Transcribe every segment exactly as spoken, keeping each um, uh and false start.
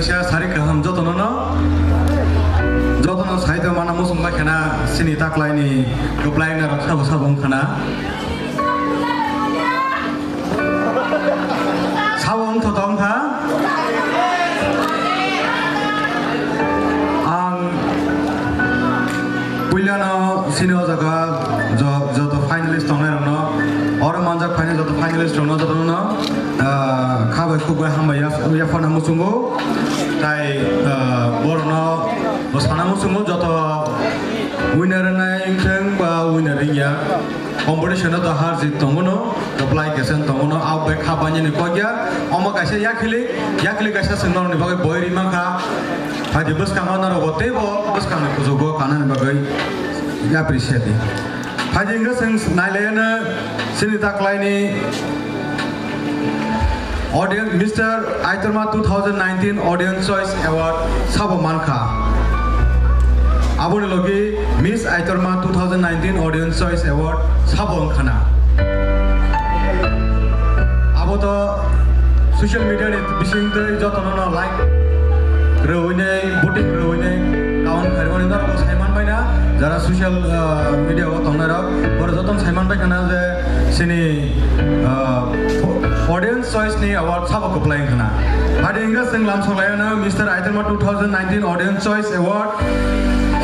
Sari kaham jotono no, jotono saito mana musung bai khana sini taklaini kwplai na rok sabo sabo wngkhana. Sabo wngtho tong kha. Ang puilano sini o jaga jo-, joto finalist tongnai rokno, oro manjak phainai joto finalist rokno jotono no, ah, kha bai khuk bai hambai ya, yaphana muchungo. Tai, ah, borokno bo sana muchungo joto winner wngnai wngthang ba winner wngya. Competition o to har jit tongo no, kwplai kesen tongo no, abo bai kha bainani kok ya. Omo kaisa yakhilik, yakhilik kaisa chwng norokni bagwi boi ri mankha. Phaidi bwskango norok bo teibo bwskangni kuchugo kanani bagwi yapri sedi. Phaidi hwnkhe chwng nailaino sini taklaini Audience, Mister Aitorma two thousand nineteen Audience Choice Award sabo mankha. Aboni logi Miss Aitorma two thousand nineteen Audience Choice Award sabo wngkhana. Abo to social media ni bising twi jotono no like rwinai, voting rwinai, kaun khairmani norok bo saiman baina, jara social, uh, media o tongnai rok, borok jotono saiman bai khana je, Sini, ah, Audience Choice ni award sabo kwplai wngkhana. Adi hwnkhe chwng lamsok laiyano Mister Aitorma two thousand nineteen Audience Choice Award.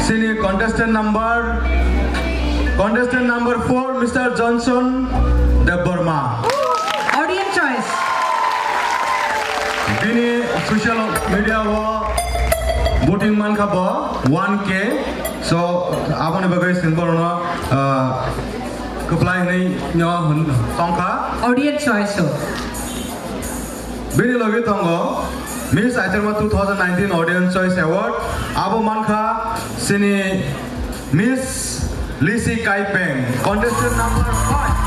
Sini contestant number, contestant number four, Mister Johnson Debbarma. Audience Choice. Bini social media o voting mankha bo one K. So, aboni bagwi chwng borokno, ah, kwplai hwnwi no hwn-, tongkha. Audience choice o. Bini logi tongo Miss Aitorma two thousand nineteen Audience Choice Award. Abo mankha sini Miss Lisi Kaipeng, contestant number five.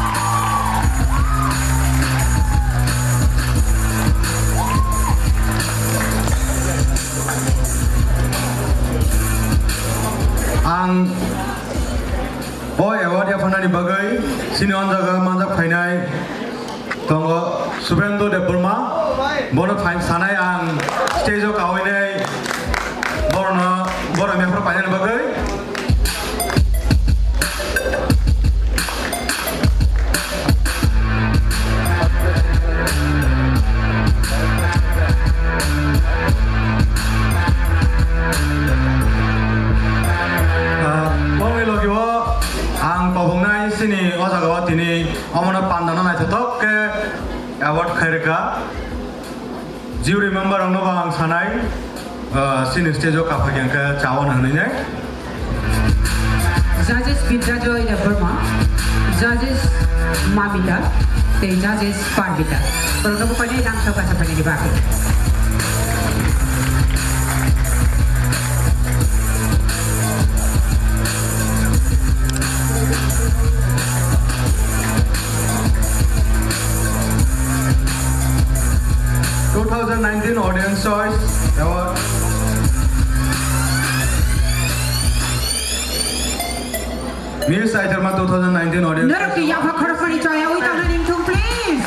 Ang O award yapharnani bagwi chini o jaga manjak phainai tongo Subendra Debbarma. Bono phai sanai ang stage o kawi nai borno, borok yaphar painani bagwi. Ah, bongni logi o ang kobongnai sini o jaga o tini omono pandano naithotok khe award khairwkha. Jury member rokno bo ang sanai, ah, sini stage o kaphai khe chawan hwnwi nai. Judges Bidya Joy Debbarma, judges Mamita, tei judges Parvita. Borokno bo koinai nangkha kaisa phainani bagwi. Two thousand nineteen Audience Choice Award. Miss Aitorma two thousand nineteen Audience Norok Choice. Yaphar khoroknwi choyawi tangna ringthung, please.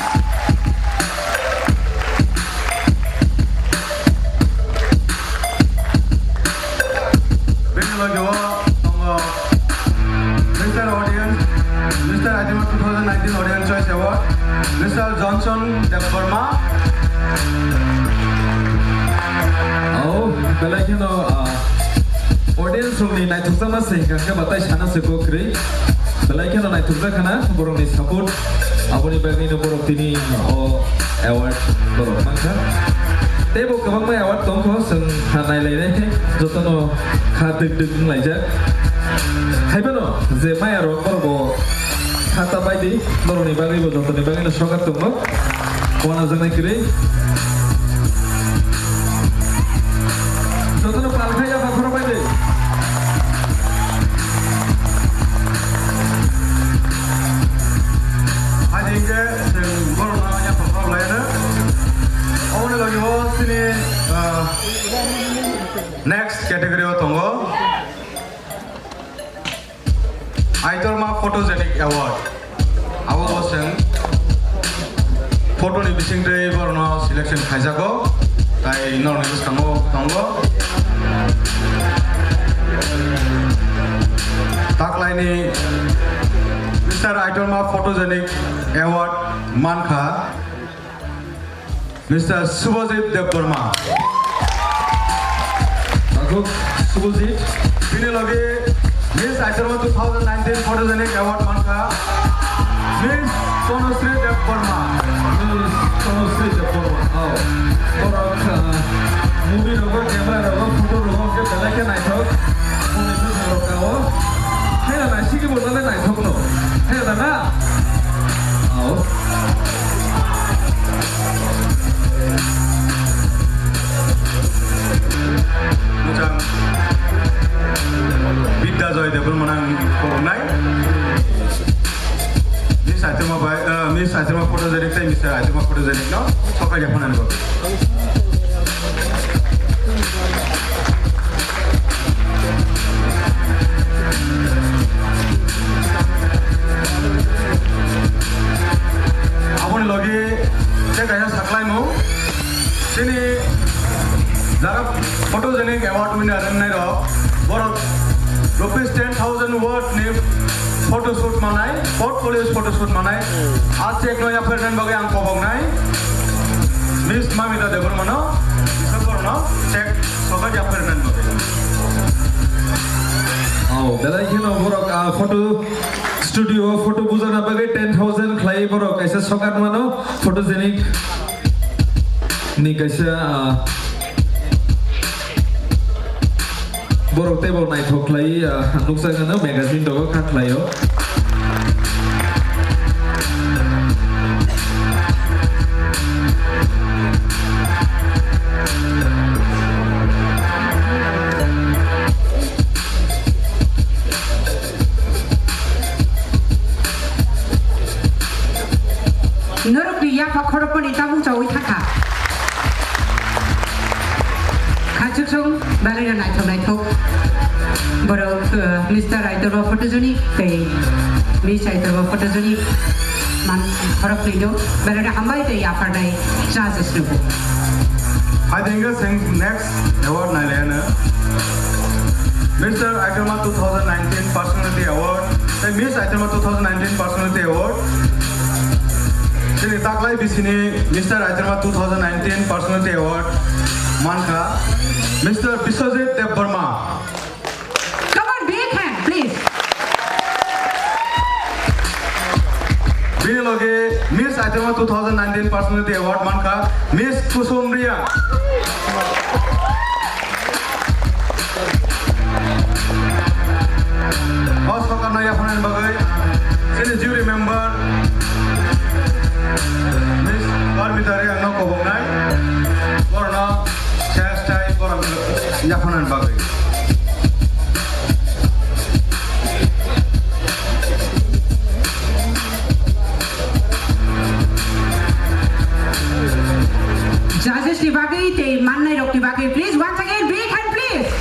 Bini logi o tongo Mister Audience, Mister Aitorma two thousand nineteen Audience Choice Award, Mister Johnson Debbarma. Oh, belai kheno, ah, audience rokni naithokjakma se hingka khe batai sana se kok kwrwi. Belai kheno naithokjak khana borokni support. Aboni bagwino borok tini o award borok mankha. Teibo kwbangma award tongkho, chwng ha nailainai jotono kha dwk dwk wnglaijak. Haiphano je maya rok borok bo kha ta pai di, borokni bagwi bo jotoni bagwi no sokat tongo. Wana janai kwrwi. Jotono pal khai ya, bakhoro pai di. Ani hingke chwng borokno yaphang kok laiyano. Oboni logi o chini, ah, next category o tongo. Aitorma Photogenic Award. Abo bo chwng photo ni bisingtwi borokno selection khaijago. Tai norokni bwskango tongo taklaini Mister Aitolma Photogenic Award mankha Mister Subhajit Debbarma. Takhuk Subhajit. Bini logi Miss Aitolma two thousand nineteen Photogenic Award mankha Miss Tanushree Debbarma. Miss Tanushree Debbarma. Oh. Borok, ah, movie rogo, camera rogo, photo rogo, hwnkhe belai khe naithok. Moni bwswk rok kao. Haila naisigi bo nale naithok no. Haila na? Oh. Muchang Bidya Joy Debbarma nang koroknai. Miss Aitolma bai, eh, Miss Aitolma Photogenic tei Mister Aitolma Photogenic no sokai ya phone ani bagwi. Aboni logi tei kaisa saklaimung. Chini jara Photogenic Award winner wngnai rok, borok rupees ten thousand worth ni photoshoot manai, portfolio photoshoot manai. A check no yapharnani bagwi ang koboknai Miss Mamita Debbarma no, December no check sokat yapharnani bagwi. Oh, belai kheno borok, ah, photo studio photo bujana bagwi ten thousand khlai borok kaisa sokat mano Photogenic ni kaisa, ah, borok teibo naithok khlai, ah, nukjagano magazine rogo kha khlaio. Norokni yapha khorokmani tabuk chawi thakha. Khachuk song belai no naithok naithok. Borok, uh, Mister Aitolma Photogenic tei Miss Aitolma Photogenic man khoroknwi no belai no hambai tei yapharnai. Judges no bo. Hai tengkhe seng next award nai laiano. Mister Aitolma two thousand nineteen Personality Award tei Miss Aitolma two thousand nineteen Personality Award. Chini taklai bisini Mister Aitolma two thousand nineteen Personality Award mankha Mister Biswajit Debbarma. Come on, big hand, please. Bini logi Miss Aitolma two thousand nineteen Personality Award mankha Miss Kusum Reang. O sokarno yapharnani bagwi chini jury member Miss Parmita Reang no koboknai. Borokno Ses tai borok yapharnani bagwi. Judges ni bagwi tei mannai rok ni bagwi, please, once again, big hand, please.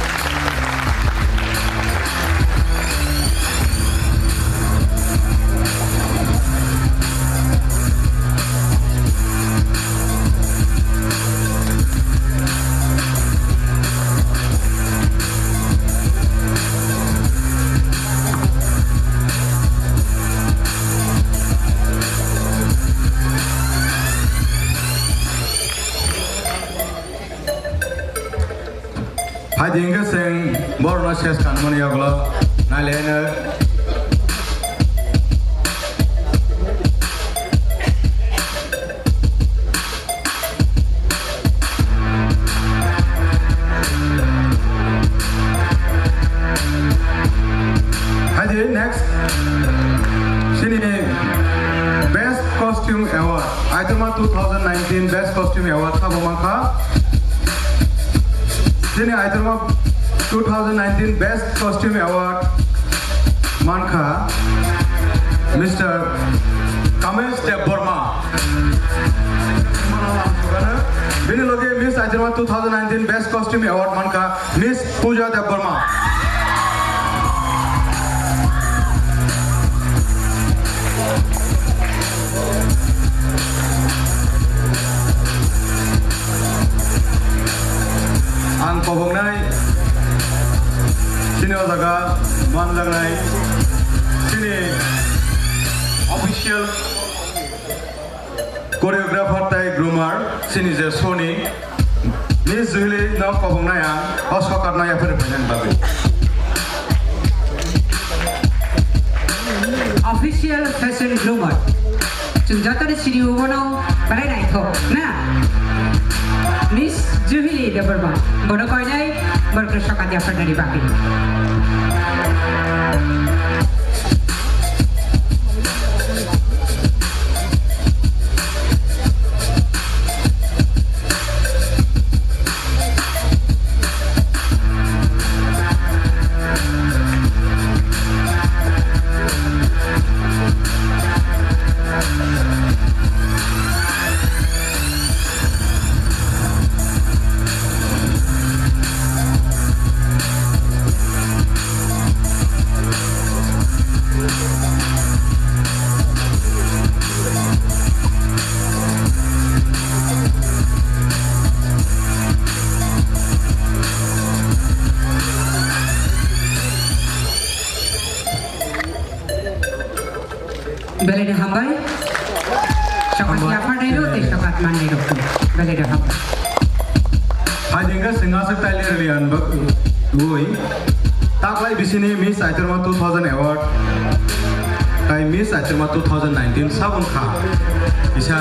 Phaidi hwnkhe chwng borokno ses kanmani yagulo nailaino. Phaidi next chini Best Costume Award, Aitolma two thousand nineteen Best Costume Award sabo mankha. Chini Aitolma two thousand nineteen Best Costume Award mankha Mister Kamesh Debbarma. Bini loge Miss Aitolma two thousand nineteen Best Costume Award mankha Miss Pooja Debbarma. Koboknai chini o jaga manjaknai chini official choreographer tai groomer chini je Sony Miss Juhili no koboknai ang o sokat no yaphari phainani bagwi. Official fashion groomer. Chwng joto ni siri ubono belai naithok na. Miss Juhili Debbarma. Bono koinai borok sokat yaphari nani bagwi. Belai no hambai. Sokat yaphar nairok tei sokat man nairok tong. Belai no hambai. Hai dingka singa se taile rili an bak ui. Taklai bisini Miss Aitharma two thousand award. Tai Miss Aitharma two thousand nineteen sabon kha. Isa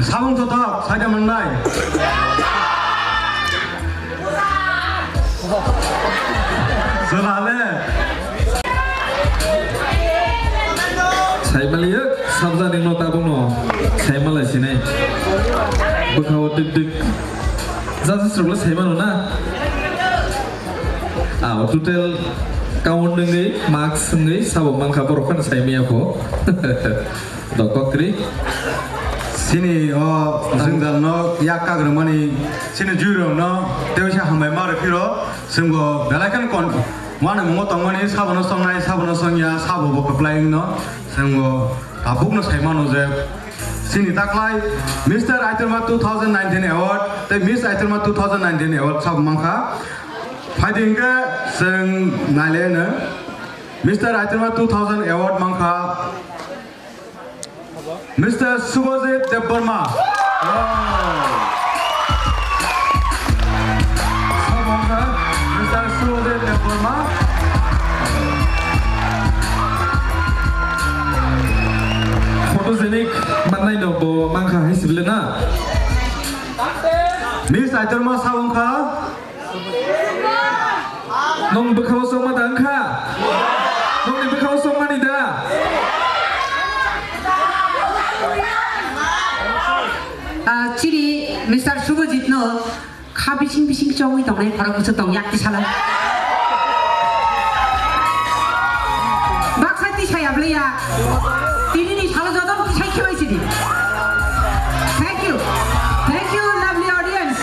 sabon to tak saja manai. Jalale. Saimaliya, sabjani no tabukno saimalai sinai. Bwkhao tik tik. Judges rokno saimano na? Ah, total count wngwi, marks wngwi, sabo mankha borok phano saimaya pho. Dokokri. Chini o jwngjal no yak kagrwmani chini jui rok no tei sa hambai ma rw phiro chwng bo belai kheno kon wanamungo tongmani sabono songnai sabono songya sabo bo kwplai wngno chwng bo tabuk no sai mano je chini taklai Mister Aitharma two thousand nineteen award tei Miss Aitharma two thousand nineteen award sabo mankha. Phaidi hwnkhe chwng naileno Mister Aitharma two thousand award mankha. Mister Subhajit Debbarma. Mister Subhajit Debbarma. Photogenic manai no bo mankha hai sibile na. Miss Aitharma sa wngkha. Nong bwkhao songma da wngkha? Nongni bwkhao songmani da? Ah, chini Mister Subhajit no kha bising bising chongwi tongnai khorok bwswk tong yak tisala. Baksa tisaya bwlaiya. Tini ni salo joto tisai khibai sidi. Thank you. Thank you, lovely audience.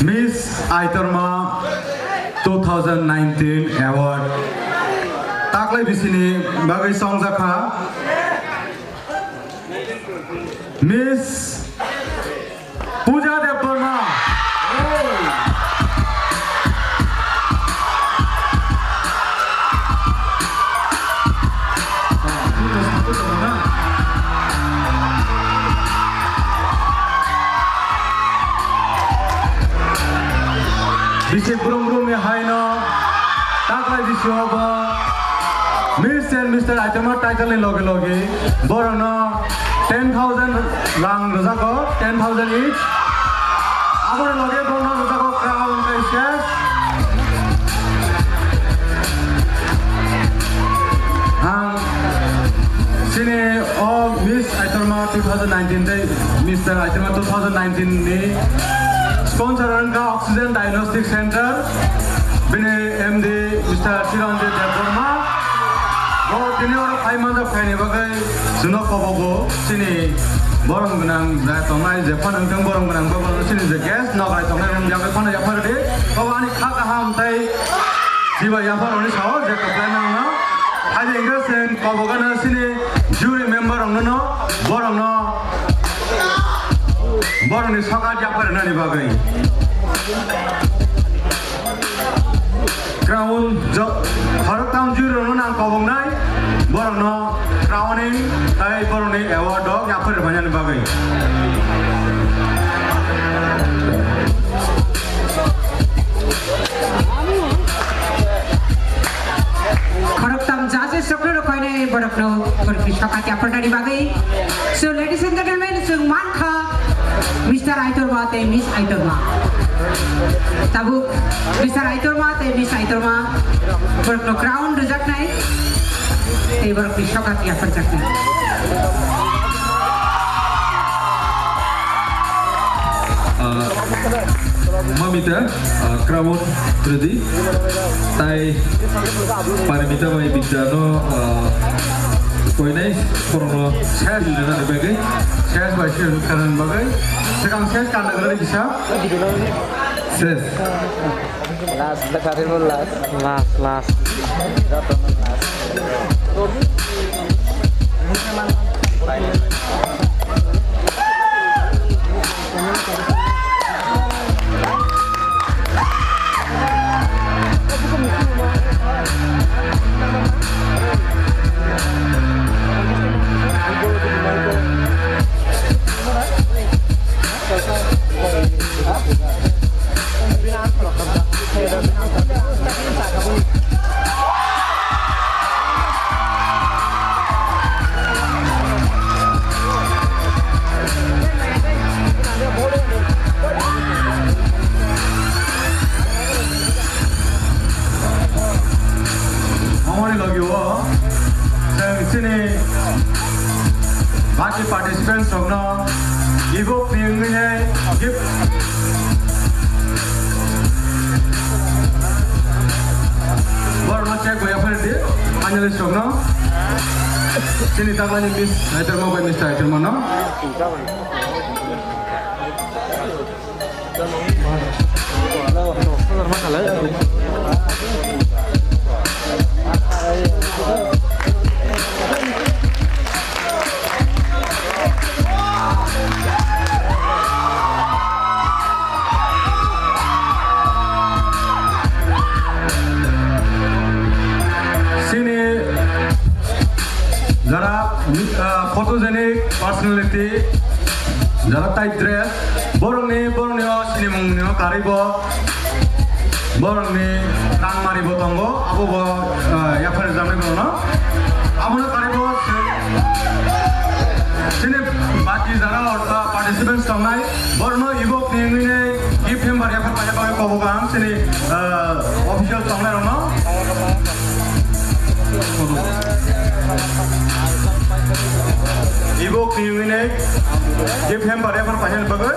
Miss Aitharma two thousand nineteen award taklai bisini bagwi songjakha Miss Pooja Debbarma. Bisi brum brum ni hai no taklai bisi o bo Miss and Mister Aitharma title ni loge loge borok no ten thousand rang rwjago, ten thousand each. Aboni loge borok no rwjago crown tei sash. Ang chini o Miss Aitharma two thousand nineteen tei Mister Aitharma two thousand nineteen ni sponsor wngkha Oxygen Diagnostic Center, bini M D Mister Chiranjit Debbarma. Bo tini oro phai manjak phaini bagwi chwngno kobogo chini borom gwnang ja tongnai je phano wngthang borom gwnang bo bono chini je guest nokrai tongnai rok yakwi phano yaphar di. Bo ani kha kaham tei Siba yaphar rokni sao je kwplai nangno. Haini hwnkhe chwng kobogano chini jury member rokno no, borokno Borokni sokat yapharnani bagwi. Crown jo-, khoroktham jurorokno nang kobongnai, borokno crowning tei borokni award rok yapharwi rwbainani bagwi. Khoroktham judges rokno rwkhainai borokno borokni sokat yapharnani bagwi. So, ladies and gentlemen, chwng mankha Mister Aitorma tei Miss Aitorma. Tabuk Mister Aitorma tei Miss Aitorma borokno crown rwjaknai tei borokni sokat yapharjaknai. Ah, Mamita, ah, crown rwdi. Tai Parimita bai Bidyano, ah, koinai khorokno ses rwna bagwi, ses bai ses rwna bagwi. Swkang ses kanna gwnani kisa. Ses. Last, the career last. Last, last. Amoni logi o, chwng chini baki participants rokno ego pingwini gift. Borokno check bai yaphardi, finalist rokno. Chini taklani Miss Aitorma bai Mister Aitorma no. Chini jara, ah, photogenic personality, jara tight dress, borokni, borokni o sinimung ni o karwi bo, borokni rang mari bo tongo, abo bo, ah, yaphar jamani borokno. Abono karwi bo chini baki jara ortho participants tongnai, borokno ego pingwini gift hamper yaphar paina bagwi kobogo ang chini, ah, official tongnai rokno. Ego pingwini gift hamper yaphar paina bagwi.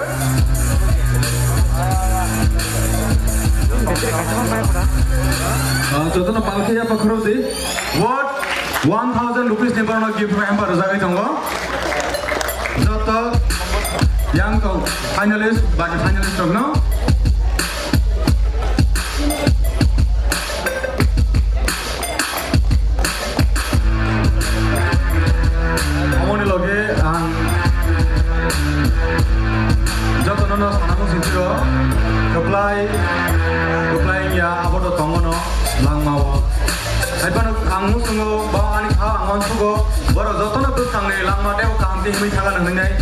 Ah, jotono palkhe yaphar khorokdi. Worth one thousand rupees ni borokno gift hamper rwjagwi tongo. Joto yang kok finalist, baki finalist rokno. Omoni loge ang jotono no sana muchung siro, kwplai, kwplai ya abo to tongo no langma o. Hai phano ang muchungo ba ani kha ang uansugo, borok jotono bwskangni langma tei kaham tei himwi thangna hinwi nai.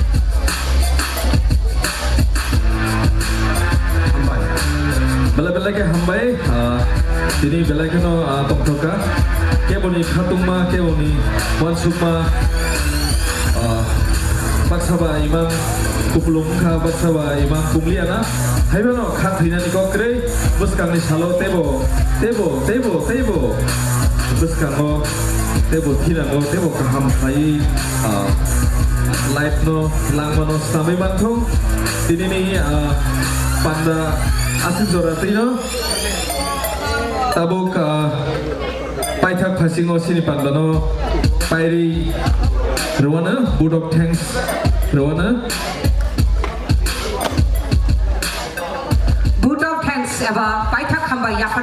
Hambai. Belai belai khe hambai, ah, tini belai kheno, ah, tongthokha. Keboni khatungma, keboni uansukma, ah, baksa ba imang kupulung wngkha, baksa ba imang kumliya na. Hai phano kha thwinani kok kwrwi. Bwskangni salo teibo, teibo, teibo, teibo bwskango teibo thinango teibo kaham khlaiwi, ah, life no langmano swnamwi manthung. Tinini, ah, panda aswk jora twino tabuk, ah, paithak phasingo chini pandano pairi rwano, vote of thanks rwano. Vote of thanks eba paithak hambai yaphar